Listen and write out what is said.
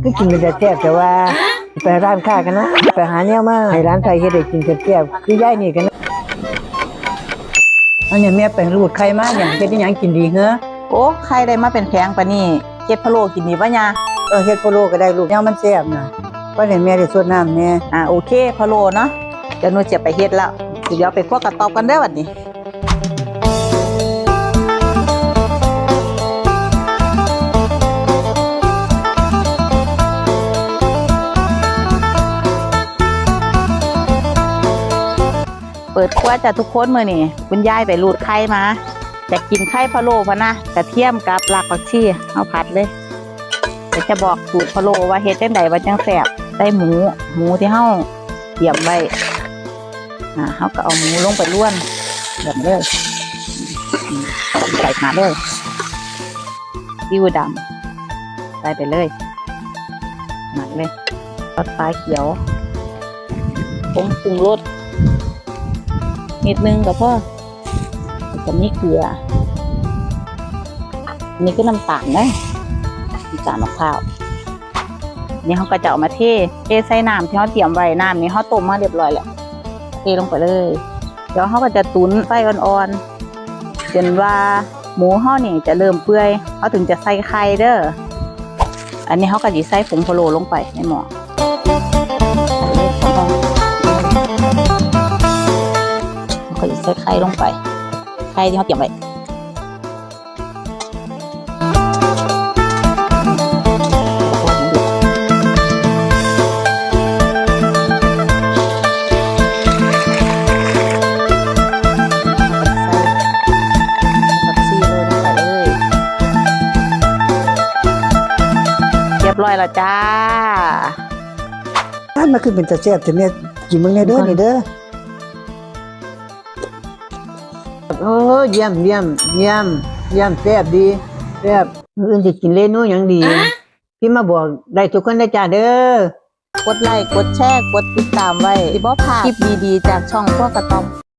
ຄືກິນເປັນຕາແຊບແຕ່ວ່າ ໄປຮ້ານຄ້າກັນນະ ໄປຫາແນວມາໃຫ້ຫຼານໃຊ້ເຮັດໃຫ້ກິນແຊບໆ ຄືຍາຍນີ້ກັນນະ. ອັນນີ້ແມ່ໄປຮູດໄຂ່ມາຫຍັງ ເຮັດອີຫຍັງກິນດີເຮີ? ໂອ້ ໄຂ່ໄດ້ມາເປັນແຜງປານນີ້ ເຮັດພະໂລ້ກິນດີບໍ່ຍ່າ? ເອີ ເຮັດພະໂລ້ກໍໄດ້ລູກ ແນວມັນແຊບນະ ພໍໃຫ້ແມ່ໄດ້ຊົດນ້ຳແດ່. ອ່າ ໂອເຄ ພະໂລ້ເນາະ ດຽວໜູຈະໄປເຮັດແລ້ວ ດຽວໄປຄົວກະຕອບກັນເດີບັດນີ້. ເປີດຄົວຈ້າທຸກຄົນ ມື້ນີ້ຄຸນຍາຍໄປຮູດໄຂ່ມາ ຢາກກິນໄຂ່ພະໂລ້ພະນະ ກະທຽມກັບຮາກຜັກຊີ ເຮົາຜັດເລີຍ. ດຽວຈະບອກສູດພະໂລ້ວ່າເຮັດຈັ່ງໃດວ່າຈັ່ງແຊບ ໃສ່ໝູ ໝູທີ່ເຮົາຕຽມໄວ້ ອ່າ ເຮົາກໍເອົາໝູລົງໄປລວນ ລວນເລີຍ ໃສ່ມາເລີຍ ຊີອິ້ວດຳ ໃສ່ໄປເລີຍ ໝັກເລີຍ ຊອດປາຂຽວ ຜົງປຸງລົດ ນິດໜຶ່ງກໍພໍ ແລ້ວກໍມີເກືອ ນີ້ຄືນ້ຳຕານເດີ ນ້ຳຕານມະພ້າວ. ນີ້ເຮົາກໍຈະເອົາມາເທ ເທໃສ່ນ້ຳທີ່ເຮົາຕຽມໄວ້ ນ້ຳນີ້ເຮົາຕົ້ມມາຮຽບຮ້ອຍແລ້ວ ເທລົງໄປເລີຍ. ແລ້ວເຮົາກໍຈະຕຸນໄຟອ່ອນໆ ຈົນວ່າໝູເຮົານີ້ຈະເລີ່ມເປື່ອຍ ເຮົາເຖິງຈະໃສ່ໄຂ່ເດີ. ອັນນີ້ເຮົາກໍຊິໃສ່ຜົງພະໂລ້ລົງໄປໃນໝໍ້ ເຮົາກໍຊິໃສ່ໄຂ່ລົງໄປ ໄຂ່ທີ່ເຮົາຕຽມໄວ້. ຮຽບຮ້ອຍແລ້ວຈ້າ. ອ້າ ມັນຄືເປັນຕາແຊບແທ້ແມ່ ກິນເບິ່ງແດ່ເດີ ນີ້ເດີ. ໂອ້ ຢ້ຽມ ຢ້ຽມ ຢ້ຽມ ຢ້ຽມ ແຊບດີ ແຊບ. ມື້ອື່ນຊິກິນເມນູຫຍັງດີ ພິມມາບອກໄດ້ທຸກຄົນເດີຈ້າເດີ. ກົດໄລ້ ກົດແຊ ກົດຕິດຕາມໄວ້ ຊິບໍ່ພາດຄລິບດີໆ ຈາກຊ່ອງຄົວກະຕອມ.